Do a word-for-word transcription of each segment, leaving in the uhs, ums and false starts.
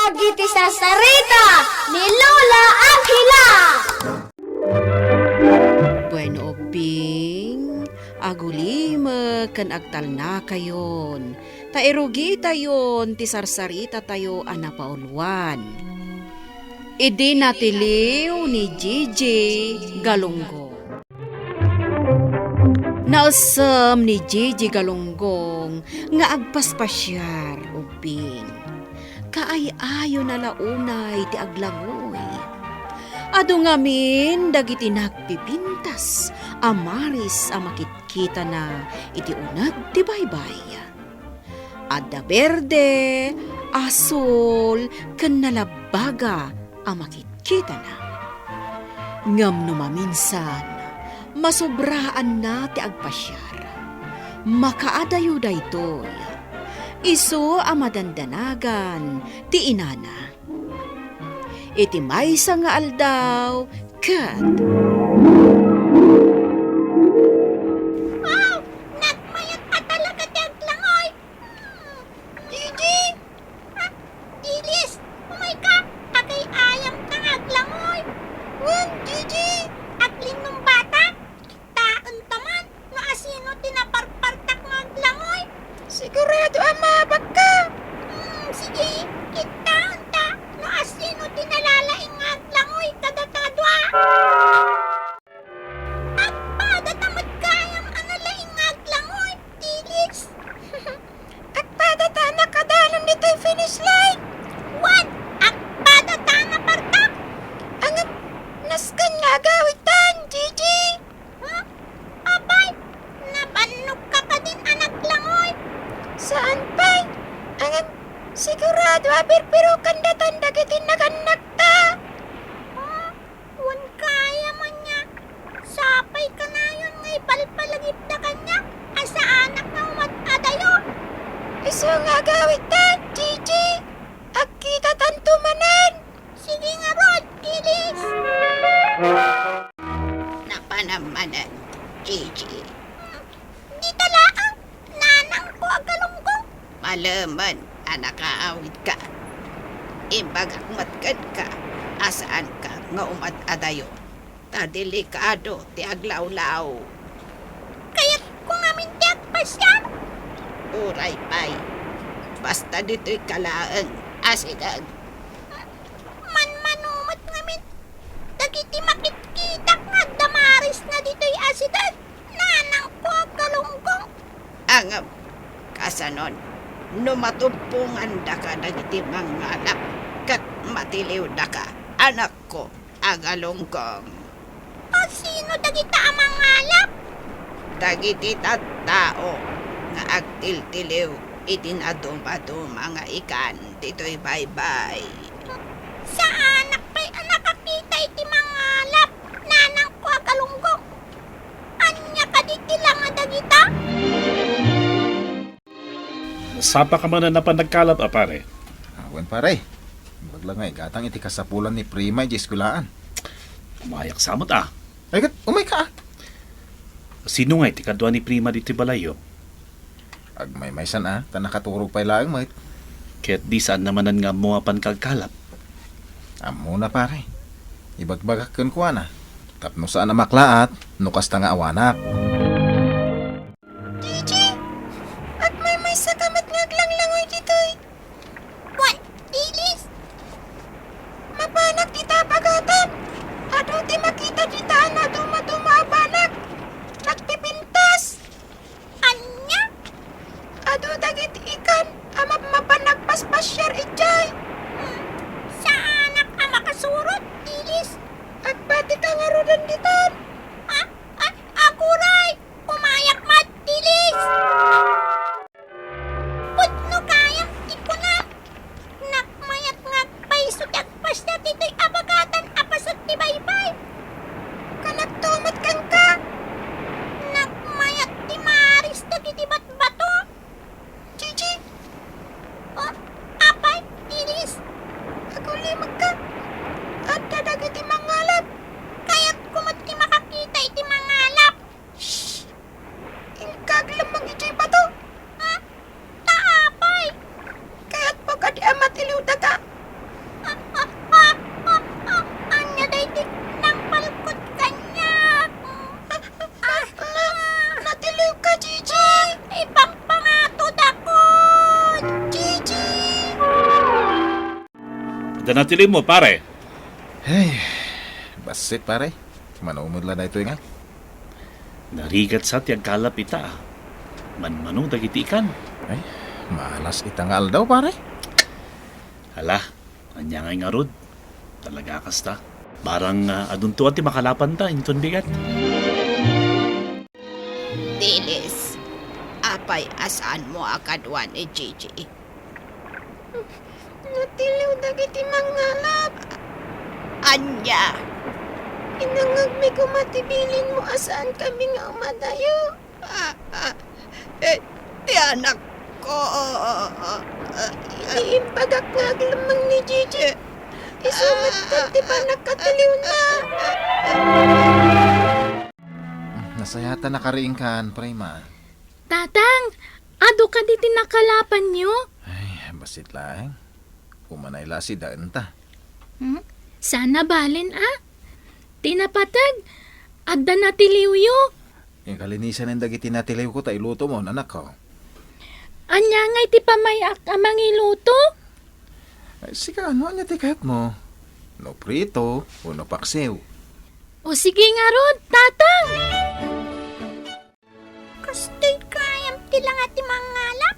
Dagiti sarsarita ni Lola Angela. Bueno, ubbing, agulimek ken agtalnakayon, ta irugitayon ti sarsaritatayo a napauluan. Idi natiliw ni Gigi Galunggong. Naessem ni Gigi Galunggong nga agpaspasiar, ubbing. Kaay-ayona la unay ti aglangoy. Adu ngamin dagiti nagpipintas a maris a makitkitana iti uneg ti baybay. Adda berde, asul, ken nalabbaga a makitkitana. Ngem no maminsan, masubraanna ti agpasiar. Makaadayo daytoy. Isu a madandanagan ti inana. Iti maysa nga aldaw, ket Wow! Nagmayat a talaga ti aglangoy! Hmm. Gigi! Ah, Ilis! Umayka! Agay-ayamka nga aglangoy! Wen, Gigi! Aglinnumbata? Kitaenta man no asino ti naparpartak nga aglangoy. Sigurado a maabakka. Hmm, sige, kitaenta no asino ti nalalaing nga aglangoy kadata dua. Agpadata met gayam a nalaing nga aglangoy, Ilis. Agpadata a nakadalem ditoy finish line. Wen, agpadata a napartak. Ngem, nasken nga agawidtan, Gigi. Ha? Apay, nabannogka kadin a naglangoy? Saan pay. Ngem, sigurado a birbirokan datan dagiti nagannakta. Ha? Wen gayam ania, sapay kanayon nga ipalpalagipda kaniak a saanak nga umad-adayo. Isu nga agawidta, Gigi. Agkitatanto manen. Sige ngarud, Ilis. Napanam manen, Gigi. Dita laeng, nanangko a galunggong. Malemen a nakaawidka. Imbagak met kenka a saanka nga umad-adayo, ta delikado ti aglawlaw. Kayatko ngamin ti agpasiar. Uray pay, basta ditoyka laeng a sideg. Manmano met ngamin dagiti makitkitak nga adda marisna ditoy a sideg. Nanangko a galunggong. Ngem, kasanon, no matubbongandaka dagiti mangngalap ket matiliwdaka, anakko a galunggong? A sino dagita a mangngalap? Dagiti tattao nga agtiltiliw iti nadumaduma nga ikan ditoy baybay. Saanak pay a nakakita iti mangngalap, nanangko a galunggong. Ania kadi ti langa dagita? Sapa ka manen a panagkalap a, pare? Ah, wen, pare. Imbag la nga igatang iti kasapulan ni Prima idiay eskuelaan. Umayak sa met, a. Ay, ket, umayka, a. Sino ngay ti kadua ni Prima ditoy balayyo? Agmaymaysan, a, ta nakaturog pay laeng met. Ket di saan na manen nga ammo a panagkalap? Ammona, pare. Ibagbagak kenkuana tapno saan a maklaat no kasta nga awanak. Gigi, agmaymaysa ka met nga aglanglangoy ditoy. Wen, Ilis. Mapanak dita a pagatam. Adu ti makita dita a nadumaduma a banak. Nagpipintas. Ania? Adu dagiti ikan a mapmapan agpaspasiar idiay. Hmm, saanak a makasurot, Ilis. Agpatika ngaruden ditan. Ha? A-, aguray! Adda natiliwmo, pare? Hey, bassit, pare. Mano met la daytoy nga. Narigat sa ti agkalap ita. Manmano dagiti ikan. Ay, malas ita nga aldaw, pare. Hala, ania ngay ngarud? Talaga kasta. Barang, ah, adunto ti makalapanta inton bigat. Dilis, apay a saanmo a kaduan ni Gigi? Natiliw dagiti mangalap. Ania? Inangagmi koma ti bilinmo a saankami nga umadayo. Ah, ah, eh, ti anakko. Idi imbagak nga aglemmeng ni Gigi, isu met ti pannakatiliwna. Nasayatan a kariingkan, Prima. Tatang, adu kadi ti nakalapanyo? Ay, bassit laeng. Umanay la sidaenta. Hmm? Saan a balen, a? Ti napateg, adda natiliwyo. Inka linisanen dagiti natiliwko ta ilutomon, anakko. Ania ngay ti pamay-ak a mangiluto? Ay, sika, no ania ti kayatmo? No prito, o no paksiw? O sige ngarud, Tatang! Kastoy gayam ti langa ti mangalap.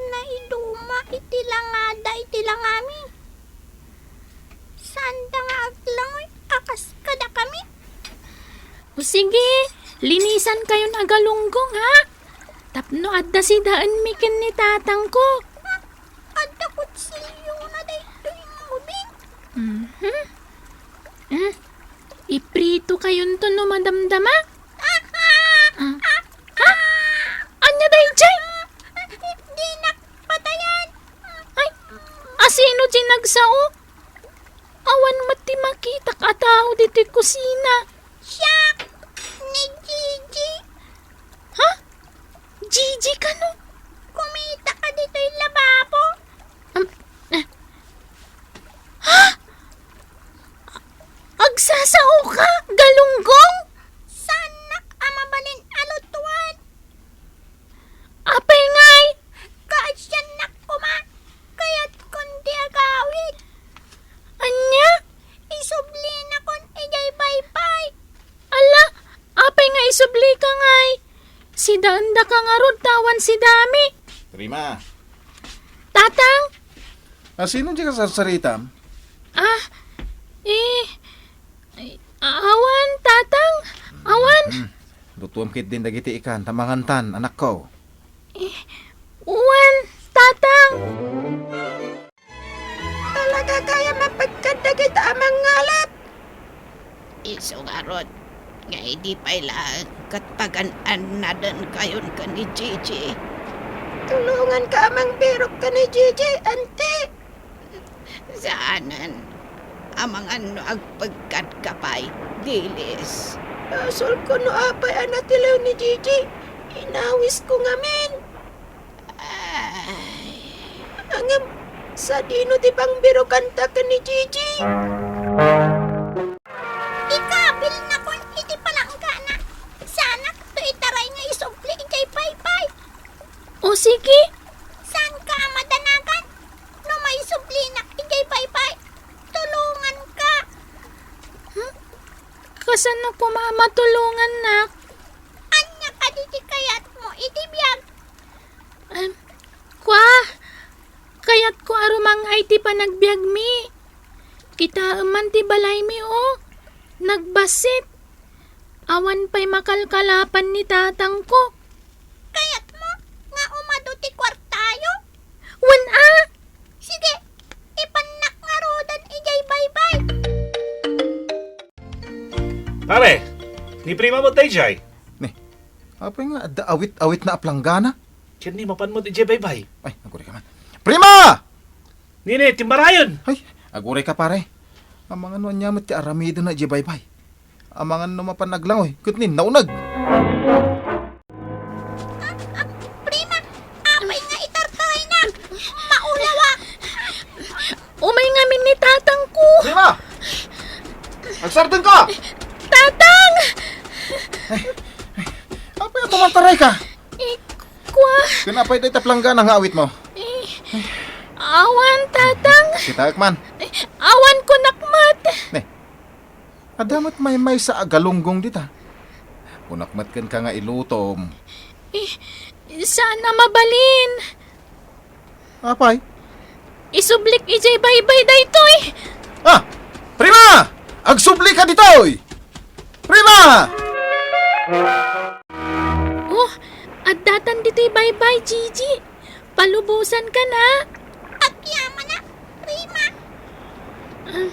Naiduma iti langada iti langami. Saanda nga aglangoy a kas kadakami. O sige, linisankayon a galunggong, ha? Tapno adda sidaenmi ken ni tatangko. Adda kutsilyona daytoy nga ubing. Mhm. Mm. Ipritukayonto no madamdama? Ah. Ha? Ania daydiay? Dinak patayan. Ay, asino ti nagsao? Awan met ti makitak a tao ditoy kusina. Siak, ni Gigi. Ha? Gigi kano? Kumita ka ditoy lababo. Am, eh. Ha? Agsasaoka, galunggong? Saannak a mabalin a lutuan. Apay ngay? Kaasiannak koma. Kayatkon ti agawid. Ania? Isublinakon idiay baybay. Ala, apay nga isublika ngay? Sidaendaka ngarud ta awan sidami. Prima. Tatang? Asino diay kasarsaritam? Ah, eh, ay, awan, Tatang. Awan. Hmm. Lutuem ketdin dagiti ikan, ta mangantan, anakko. Eh, wen, Tatang. Talaga kaya mapagkad dagita a mangalap? Isu ngarud, nga idi pay laeng ket pagan-annadenkayon ken ni Gigi. Tulonganka a mangbirok ken ni Gigi, anti. Saanen. Amangan no agpegkadka pay, Dilis. Basolko no apay a natiliw ni Gigi. Inawisko ngamin. Ay. Ngem, sadino ti pangbirokanta ken ni Gigi? Ikabilnakon iti palanggana. Saanakto itaray nga isubli idiay baybay. O sige. Saanka a madanagan? No maisublinak idiay baybay, tulonganka. Hmm? Kasano koma a matulongannak? Ania kadi ti kayatmo iti biag? Em, kua, kayatko a rumang-ay ti panagbiagmi. Kitaem man ti balaymi, o. Nagbassit. Awan pay makalkalapan ni tatangko. Kayatmo nga umadu ti kuartayo? Wen a! Sige, ipannak ngaruden idiay baybay. Pare, ni Prima met daydiay? Ni, apay nga adda awit-awitna a planggana? Ken ni, mapan met idiay baybay. Ay, agurayka man. Prima! Nini, timmarayon! Ay, agurayka, pare. Amangan no ania met ti aramidenna idiay baybay. Amangan no mapan naglangoy, ket ni, nauneg. Ah, ah, Prima, apay nga itartarayna? Maulawak! Umay ngamin ni tatangko! Prima! Agsardengka! Tatang! Apay a tumartarayka? Eh, kua. Ken apay dayta planggana nga awitmo? Eh, awan, tatang. Kitaek man. Awan kunak met. Ne, adda met maymaysa a galunggong dita. Kunak met kenka nga ilutom. Eh, saan a mabalin. Apay? Isublik idiay baybay daytoy. Ah! Prima! Agsublika ditoy! Prima! Oh, addatan ditoy baybay, Gigi. Palubosanka na. Agyamanak, Prima. Ah,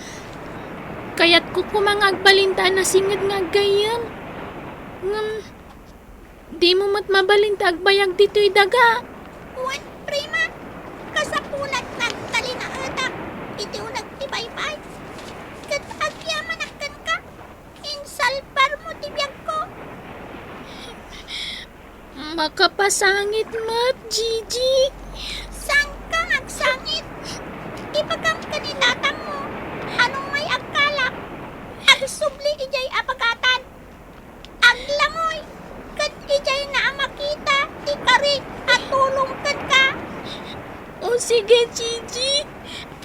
kayatko koma nga agbalinta a nasinged nga aggayyem. Ngem, dimo met mabalin ta agbayag ditoy daga. Wen, Prima, kasapulan nga agtalinaedak iti uneg ti baybay. Ket agyamanak kenka, insalbarmo ti biagko. Makapasangit met, Gigi. Saanka nga agsangit. Ibagam ken ni tatangmo, anumay agkalap, agsubli idiay abagatan. Aglangoy, ket idiayna a makita ti kari a tulong kenka. O sige, Gigi.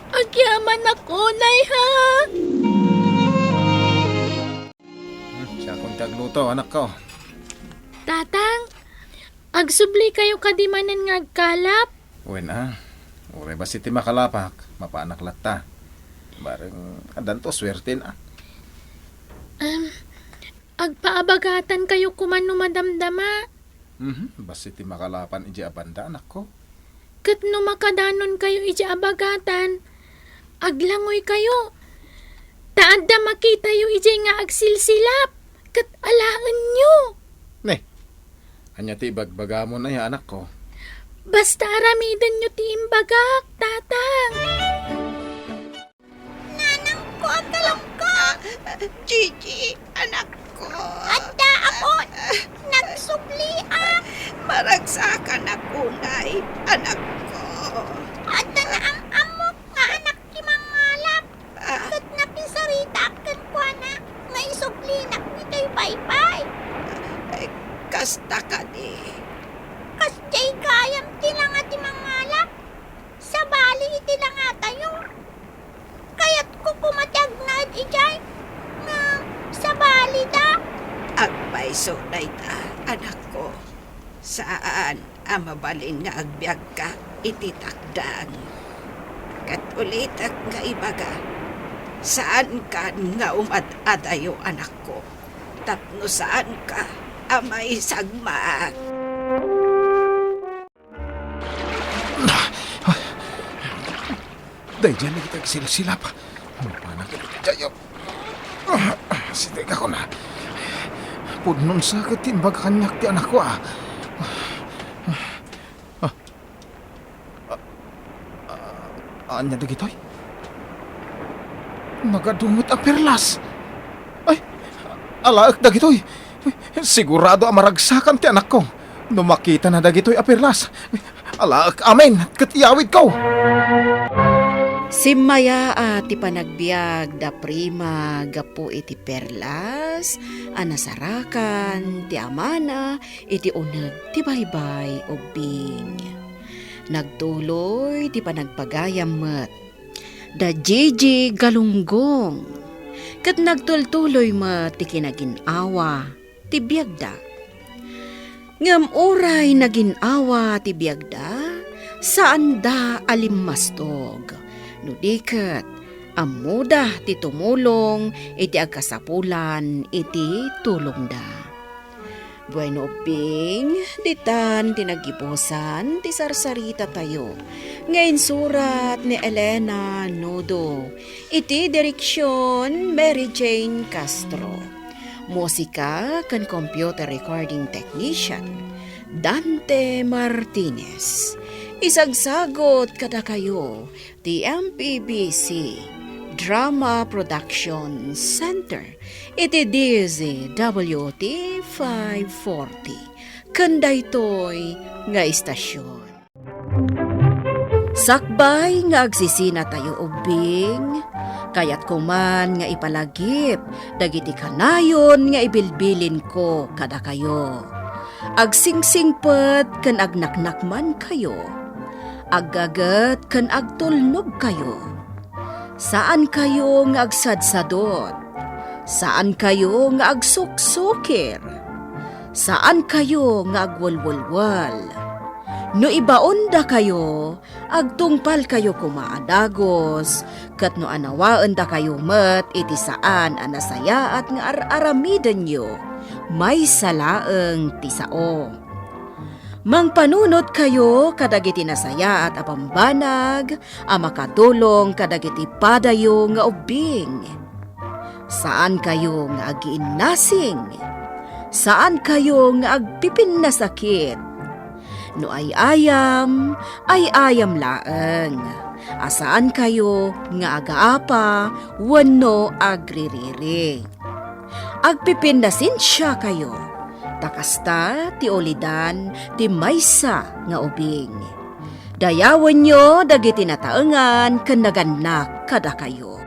Agyamanak unay, ha? Hmm, siakon ti agluto, anakko. Tatang, agsubli kayo kadi manen nga agkalap? Wen a, uray bassit ti makalapak, mapanak latta. Bareng, addanto suerten a. Em, agpaabagatan kayo koma no madamdama. Mhm, bassit ti makalapan idiay a banda, anakko. Ket no makadanon kayo idiay a bagatan, aglangoy kayo. Ta adda makitayo idiay nga agsilsilap, ket alaenyo. Ne, ania ti ibagbagamon aya, anakko? Basta aramidenyo ti imbagak, Tatang. Nanangko, agkalangka. Gigi, anakko. Adda, Apo. Nagsubliak. Maragsakanak unay, anakko. Adda naam-ammok nga anak ti mangalap. Ah. Ket nakisaritaak kenkuana nga isublinak ditoy baybay. Ay, kasta kadi. Kasdiay gayam ti langa ti mangalap. Sabali iti langatayo. Kayatko koma ti agnaed idiay, ngem sabalida. Agpayso dayta, anakko. Saan a mabalin nga agbiagka iti takdang. Ket ulitek nga ibaga, saankan nga umad-adayo, anakko, tapno saanka a maisagmak. Daydiay dagiti agsilsilap. Mapanak iti daydiay. Siteg ako na. Pudno sa ket ti imbaga kaniak ti anakko, a. Ah. Ah, ah, ania dagitoy? Nagadu met a perlas. Ay, alaek dagitoy. Sigurado a maragsakan ti anakko no makitana dagitoy a perlas. Alaek amin ket iyawidko. Simmayaat ti panagbiag da Prima gapu iti perlas a nasarakan ti amana iti uneg ti baybay ubbing. Nagtuloy ti panagpagayam met da Gigi Galunggong, ket nagtultuloy met ti kinagin-awa ti biagda. Ngem uray nagin-awa ti biagda, saanda a limmastog, no di ket ammoda ti tumulong iti agkasapulan iti tulongda. Bueno, ubbing, ditan ti naggibusan ti sarsaritatayo nga insurat ni Elena Nudo, iti direksion Mary Jane Castro. Musika ken computer recording technician, Dante Martinez. Isagsagut kadakayo ti M P B C Drama Production Center iti D Z W T five forty ken daytoy nga istasyon. Sakbay nga agsisinatayo ubbing, kayatko man nga ipalagip dagiti kanayon nga ibilbilinko kadakayo. Agsingsingpet ken agnaknakmankayo. Aggaget ken agtulnogkayo. Saankayo nga agsadsadot. Saankayo nga agsuksukir. Saankayo nga agwelwelwel. No ibaondakayo, agtungpalkayo koma a dagus, ket no anawaendakayo met iti saan a nasayaat nga ar-aramidenyo, maysa laeng ti sao. Mangpanunotkayo kadagiti nasayaat a bambanag a makatulong kadagiti padayo nga ubbing. Saankayo nga agiinnasing. Saankayo nga agpipinnasakit. No ay-ayam, ay-ayam laeng. A saankayo nga agaapa wenno agririri. Agpipinnasensiakayo, ta kasta ti ulidan ti maysa nga ubing. Dayawenyo dagiti nataengan ken nagannak kadakayo.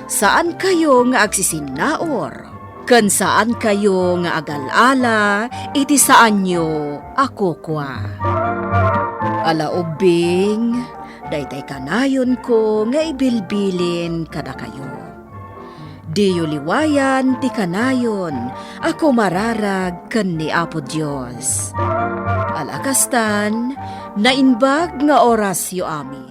Saankayo nga agsisinnaur, ken saankayo nga agal-ala iti saanyo a kukua. Ala ubbing, daytay kanayonko nga ibilbilin kadakayo. Diyo liwayan ti kanayon a kumararag ken ni Apo Dios. Ala kastan, naimbag nga orasyo amin.